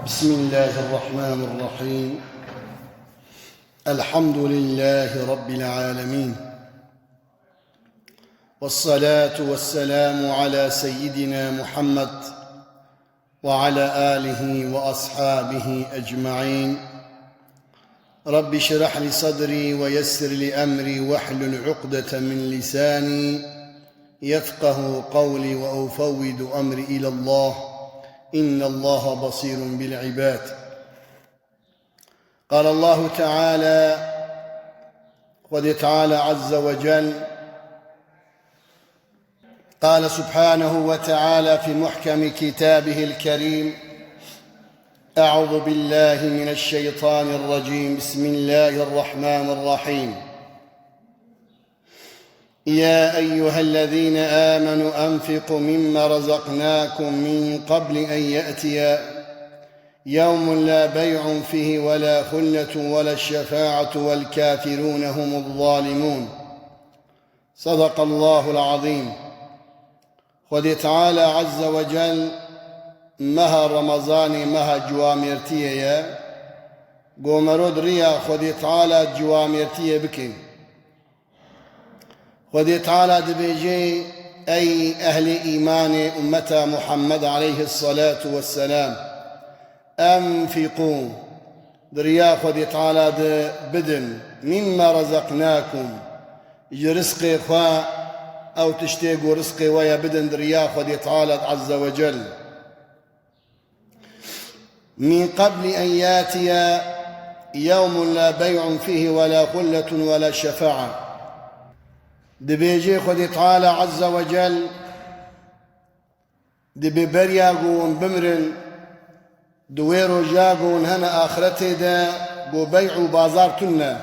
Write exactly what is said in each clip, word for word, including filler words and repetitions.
بسم الله الرحمن الرحيم. الحمد لله رب العالمين. والصلاة والسلام على سيدنا محمد وعلى آله وأصحابه أجمعين. رب اشرح لي صدري ويسر لي أمري واحلل عقدة من لساني يفقه قولي وأفوض أمري إلى الله، إن الله بصير بالعباد. قال الله تعالى، Xwedê Teala Azze ve Cel, قال سبحانه وتعالى في محكم كتابه الكريم، أعوذ بالله من الشيطان الرجيم، بسم الله الرحمن الرحيم. يا أيها الذين آمنوا أنفقوا مما رزقناكم من قبل أن يأتي يوم لا بيع فيه ولا خلة ولا الشفاعة والكافرون هم الظالمون. صدق الله العظيم. Xwedê Teala Azze ve Cel meha Remezanê meha ciwamêrtiyê ye. Go mero di riya Xwedê Teala ciwamêrtiyê bikin. Xwedê Teala dibêje, ey ehlê îmanê ummeta Muhammed aleyhisselatu vesselam, enfiqû, di riya Xwedê Teala de bidin, mimma razaqnakum, ji rizqê xwe, ew tiştê ku rizqê we ye bidin di riya Xwedê Teala de Azze ve Cel. Min qebli en yatiye yewmun la bey'un fihi ve la xulletun ve la şefa'a. Dibêje Xwedê Teala Azze ve Cel, dibê beriya ku hûn bimrin, di wê roja ku hûn hene axretê de, ku bey û bazar tune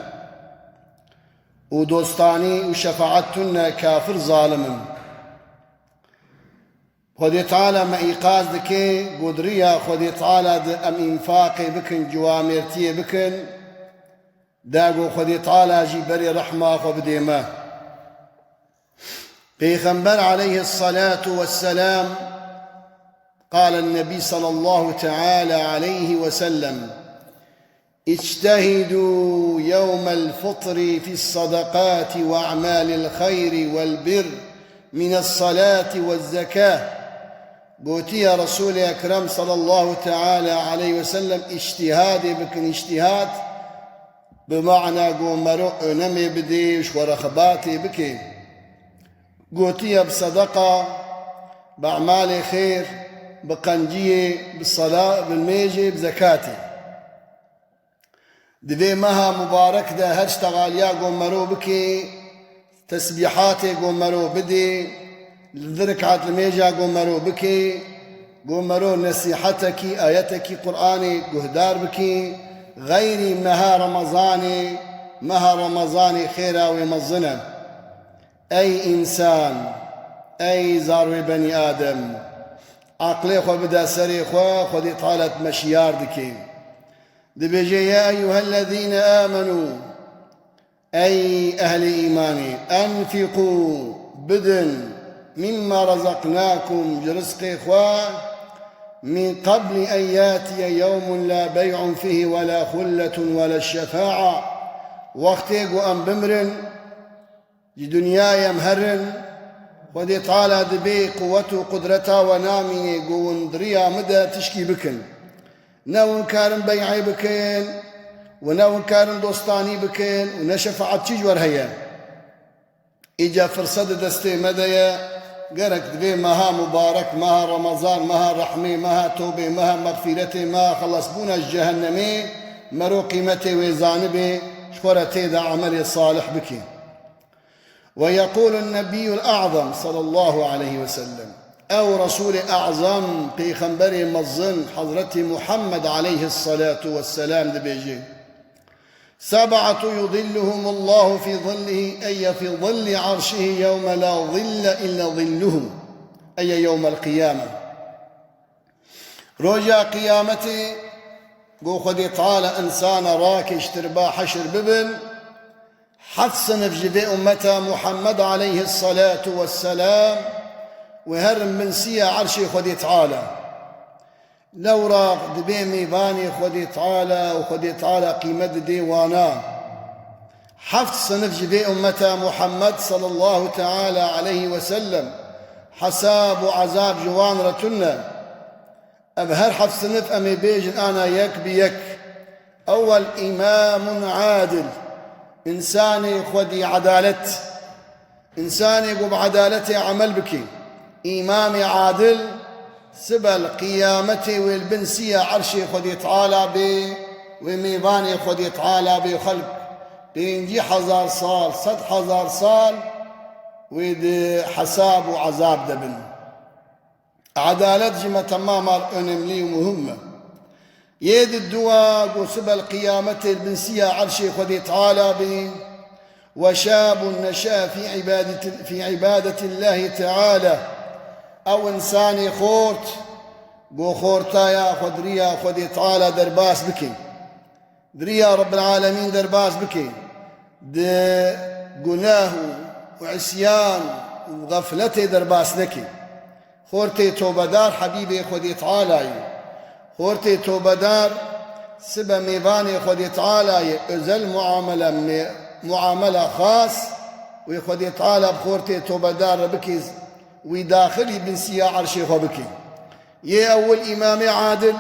û dostanî û şefaet tune, kafir zalim in. Xwedê Teala me îqaz dike, ku di riya Xwedê Teala de em înfaqê bikin, ciwamêrtiyê bikin, da ku Xwedê Teala jî berê rehma xwe bidê me. Pêxember aleyhisselatu vesselam, قال النبي صلى الله تعالى عليه وسلم، اجتهدوا يوم الفطر في الصدقات وأعمال الخير والبر من الصلاة والزكاة. Gotiye Resul-i Ekrem sallallahu teala aleyhi ve sellem, îctihadê bikin, îctihad bi mana ku mero önemê bidê, ji xwe re xebatê bike. Gotiye bi sedeqa, bi emalê xêr, bi qenciyê, bi sala, bi nimêjê, bi zekatê. Di vê meha mubarek de her ştexaliya ku mero bike, tesbîhatê ku mero bidê, li du rekat nimêja ku mero bike, ku mero nesîhetekî, ayetekî Qur'anê guhdar bike, xeyrî meha Remezanê, meha Remezanê xêra wê mezin e. Ey însan, ey zarwê benî Adem, aqlê xwe bide serê xwe, Xwedê Teala te me şiyar dike. Dibêje, ya eyyuhellezîne amenû, ey ehlê îmanê, enfiqû, bidin, mimma razaqnakum, ji rizqê xwe, min qebli en yatiye yewmun la bey'un fihi ve la xulletun ve la şefa'a, wextê ku em bimrin, ji dinyayê em herin, Xwedê Teala dibê quwet û qudreta we namînê ku hûn di riya min de tişkî bikin. Ne hûn karin bey'ê bikin û ne hûn karin dostanî bikin û ne şefaetçî ji we re heye. Îca firset di destê me de ye, gerek di vê meha mubarek, meha Remezan, meha rehmê, meha tewbê, meha mexfîretê, meha xelasbûna ji cehennemê, mero qîmetê wê zanibe, ji xwe re tê de emelê salih bike. Ve yeqûlun nebiyyul a'zam sallallahu aleyhi ve sellem. Ew Resûlê A'zam, Pêxemberê Mezin, Hezretî Muhammed aleyhisselatu vesselam dibêje, seb'atu yuzilluhumullahu fi zillihi, ey fi zilli arşihi yewme la zille illa zilluhu, ey yewmel qiyame. Roja Qiyametê, ku Xwedê Teala insana rakêştir ba heşir bibin, heft sinif ji vê ummeta Muhammed aleyhisselatu vesselam wê herin bin siya erşê Xwedê Teala. Lewra dibê mêvanê Xwedê Teala û Xwedê Teala qîmet didê wana. Heft sinif ji vê ummeta Muhammed sallallahu teala aleyhi ve sellem hesab û ezab ji wan re tune. Ev her heft sinif em ê bêjin ana yek bi yek. Ewel, îmamun adil. Însanê xwedî edalet. Însanê ku bi edaletê emel bike. Îmamê adil, sibel qiyametê wê li bin siya erşê Xwedê Teala bê, wê mêvanê Xwedê Teala bê, xelk pêncî hezar sal, sed hezar sal wê di hesab û ezab de bin. Edalet ji me temaman önemli û muhim e. Yê di dua ku sibel qiyametê li bin siya erşê Xwedê Teala bê. Ve şabun neşa fi ibadeti, fi ibadetillahi Teala. Ew însanê xort, ku xortaya xwe di riya Xwedê Teala derbas bike. Di riya Rabbil Alemîn derbas bike, di gunah û, û îsyan û xefletê derbas neke. Xortê tobedar Habîbê Xwedê Teala ye. Xortê tobedar sibe mêvanê Xwedê Teala ye, özel muamele, me-, muamela xas wê Xwedê Teala bi xortê tobedar re bike, wî daxilî bin siya erşê xwe bike. Yê ewil îmamê adil,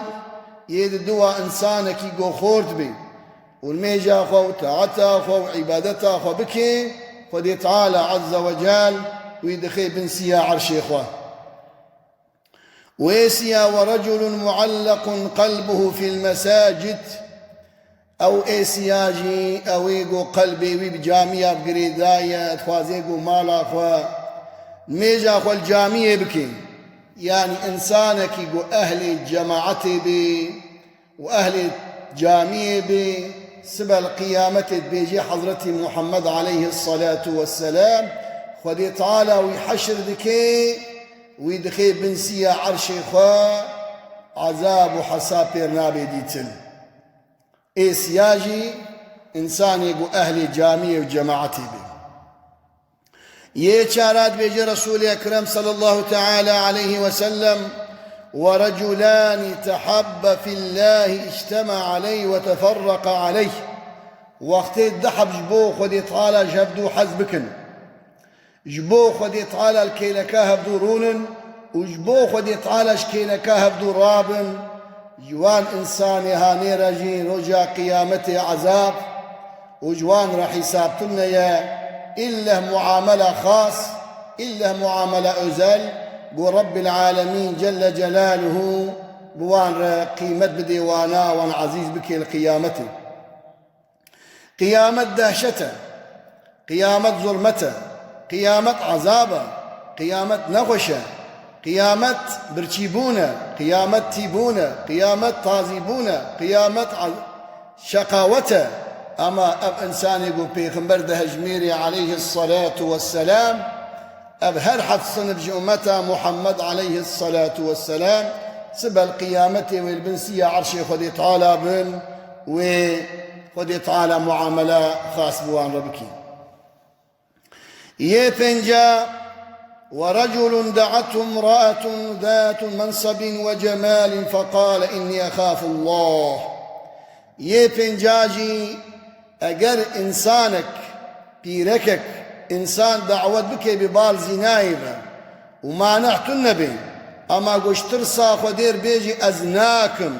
yê di dua însanekî ku xort bê û nimêja xwe û taeta xwe û îbadeta xwe bike, Xwedê Teala Azze ve Cel wî dixê bin siya erşê xwe. Wê siya ve reculun muallakun qelbuhu fil mesacid. Ew êsiya jî ew ê ku qelbê wî bi camiya bi girêdaye, dixwaze ku mala xwe, nimêja xwe li camiyê bike. Yanî însanekî ku ehlê cemaetê bê û ehlê camiyê bê, sibel qiyametê dibêjê Hezretî Muhammed aleyhisselatu vesselam, Xwedê Teala wî heşr dike, wî dixê bin siya erşê xwe, ezab û hesab pêr nabe dîtin. Êsiya jî însanê ku ehlê camiyê û cemaetê be. Yê çara dibêje Resûlê Ekrem sallallahu teala aleyhi ve sellem, ve reculani tehabba fillahi ictema aleyh ve teferraka aleyh. Wextê du heb ji bo Xwedê Teala ji hevdû hez bikin. Ji bo Xwedê Teala li kêleka hevdû rûnin û ji bo Xwedê Teala ji kêleka hevdû rabin, ji wan însanê hanê re jî roja qiyametê ezab û ji wan re hîsab tune ye. Îlleh muamela xas, îlleh muamela özel, ku Rabbil Alemîn Celle Celaluhu bi wan re qîmet bidê wana, wan ezîz bike li qiyametê. Qiyamet dehşet e. Qiyamet zulmet e. Qiyamet ezab e. Qiyamet nexweş e. Qiyamet birçîbûn e. Qiyamet tîbûn e. Qiyamet tazîbûn e. Qiyamet a-, şeqawet e. Ama ev însanê ku Pêxember dihejmêrê aleyhisselatu vesselam, ev her heft sinif ji ummeta Muhammed aleyhisselatu vesselam, sibel qiyametê wê li bin siya erşê Xwedê Teala bin, wê Xwedê Teala muamela xas bi wan re bikî. Yê pênca, ve reculun da'athu imra'atun zatu mensebin ve cemalin feqale inni exafullah. Yê pênca jî, eger însanek, pîrekek, însan dawet bike bi bal zînayê ve û maneh tune be, ama ku ji tirsa Xwedê re bêjî ez nakim,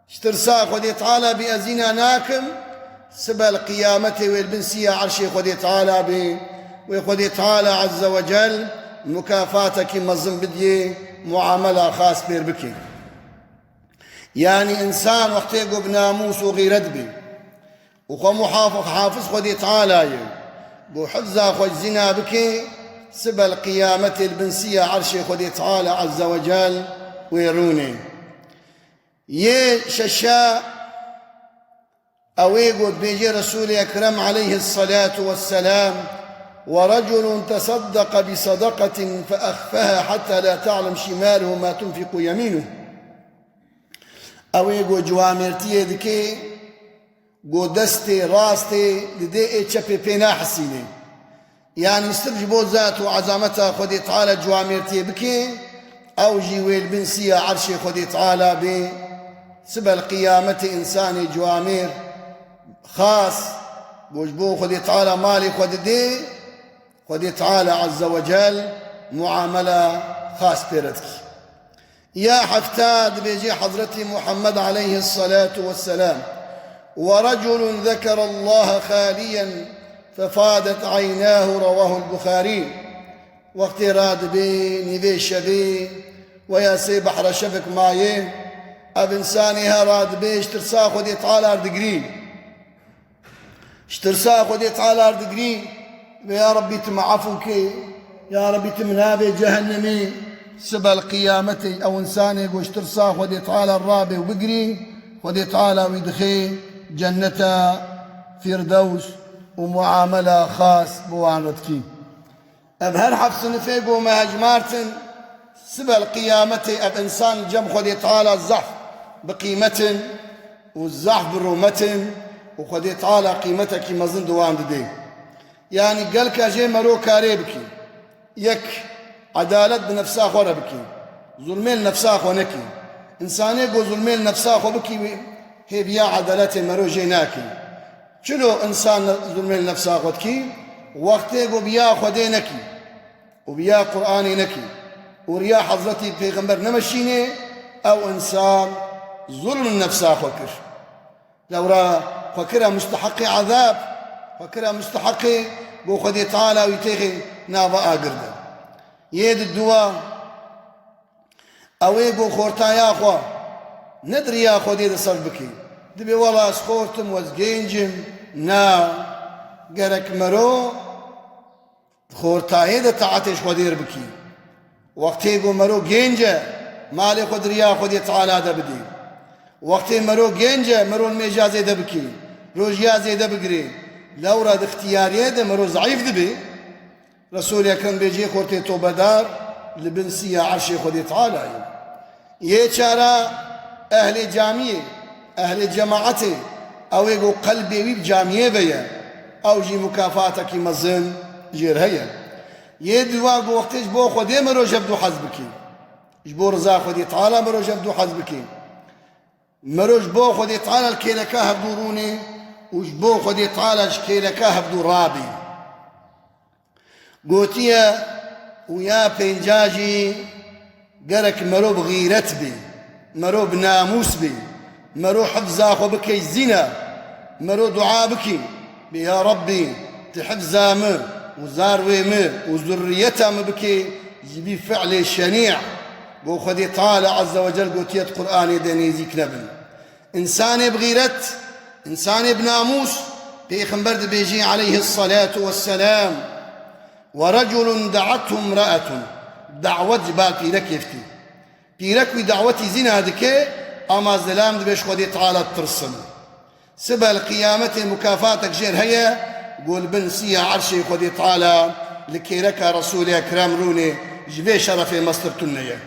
ji tirsa Xwedê Teala bî ez zîna nakim, sibel qiyametê wê li bin siya erşê Xwedê Teala bê, wê Xwedê Teala Azze ve Cel mukafatekî mezin bidiyê, muamela xas pêr bike. Yanî însan wextê ku bi namûs û xîret bê û xwe muhaf-, hafiz Xwedê Teala ye, ku hifza xwe ji zîna bike, sibel qiyametê li bin siya erşê Xwedê Teala Azze ve Cel wê rûnê. Yê şeşa, ew ê ku dibêje Resûlê Ekrem aleyhisselatu vesselam, ve reculun tesaddaqa bi sadaqatin fe exfeha hatta la ta'lem şimaluhu ma tunfiqu yeminuhu. Ew ê ku ciwamêrtiyê dike, ku destê rastê didê, ê çepê pê nahesîne. Yanî sirf ji bo zat û ezameta Xwedê Teala ciwamêrtiyê bike, Ew jî wê li bin siya erşê Xwedê Teala bê, sibel qiyametê însanê ciwamêr, xas, ku ji bo Xwedê Teala malê xwe didê, Xwedê Teala Azze ve Cel muamela xas pê re dikî. Ya hefta dibêje Hezretî Muhammed aleyhisselatu vesselam, "Ve reculun zekerallaha haliyen fefadet eynahu", rewahul Buxarî. Wextê radibê, nîvê şevê, weya sê behre şevek mayê, ev însanê he radibê, ji tirsa Xwedê Teala digirî. Ji tirsa Xwedê Teala digirî, ve ya Rebbî tu me efû kê, ya Rebbî tu min nabê cehennemê. Sibel qiyametê ew însanê ku ji tirsa Xwedê Teala rabê û bigirî, Xwedê Teala wî dixê cenneta Fîrdews û muamela xas bi wan re dikî. Ev her heft sinifê ku me hejmartin, sibel qiyametê ev însan cem Xwedê Teala zehf bi qîmet in û zehf bi rûmet in û Xwedê Teala qîmetekî mezin di wan didê. Yanî gelka jê mero karê bikî. Yek, edalet bi nefsa xwe re bikî. Zulmê li nefsa xwe nekî. Însanê ku zulmê li nefsa xwe bikî, wî hêviya edaletê mero jê nakî. Çilo însan zulmê li nefsa xwe dikî? Wextê ku bi ya Xwedê nekî û bi ya Qur'anê nekî û riya Hezretî Pêxember nemeşînê, ew însan zulm li nefsa xwe kir. Lewra xwe kira musteheqê ezab, xwe kira musteheqê ku Xwedê Teala wî têxê nava agir de. Yê di dua, ew ê ku xortaya xwe ne di riya Xwedê de serf bikî. Dibê wela ez xort im, ez gênc im. Na, gerek mero di xortayê de taetê ji Xwedê re bikî. Wextê ku mero gênc e, malê xwe di riya Xwedê Teala de bidî. Wextê mero gênc e, mero nimêja zêde bikî, rojiya zêde bigirê. Lewra di ixtiyariyê de mero zeîf dibê. Resûlê Ekrem bêjê xortê tobedar li bin siya erşê Xwedê Teala ye. Yê çara ehlê camiyê, ehlê cemaetê, ew ê ku qelbê wî bi camiyê ve ye, ew jî mukafatekî mezin jêr heye. Yê diwa ku wextê ji bo Xwedê mero ji hevdû hez bikî. Ji bo riza Xwedê Teala mero ji hevdû hez bikî. Mero ji bo Xwedê Teala li kêleka hevdû rûnê û ji bo Xwedê Teala ji kêleka hevdû rabî. Gotiye, û ya pênca jî gerek mero bi xîret bî, mero bi namûs bî, mero hifza xwe bike ji zîna, mero dua bikî, bê ya Rebbî, tu hifza min û zarwê min û zurriyeta min bikê ji vî fi'lê şenî', ku Xwedê Teala Azze ve Cel gotiye di Qur'anê de nêzîk nebin. Însanê bi xîret, însanê bi namûs, Pêxember dibêjî aleyhisselatu vesselam, "Ve reculun da'athu imra'atun." Dawet ji bar pîrekê fitî. Pîrek wî dawetî zîna dike, ama zilam dibê ji Xwedê Teala ditirsin. Sibel qiyametê mukafatek jêr heye, ku li bin siya erşê Xwedê Teala li kêreka Resûlê Ekrem rûnê ji vê şerefê mestir tune ye.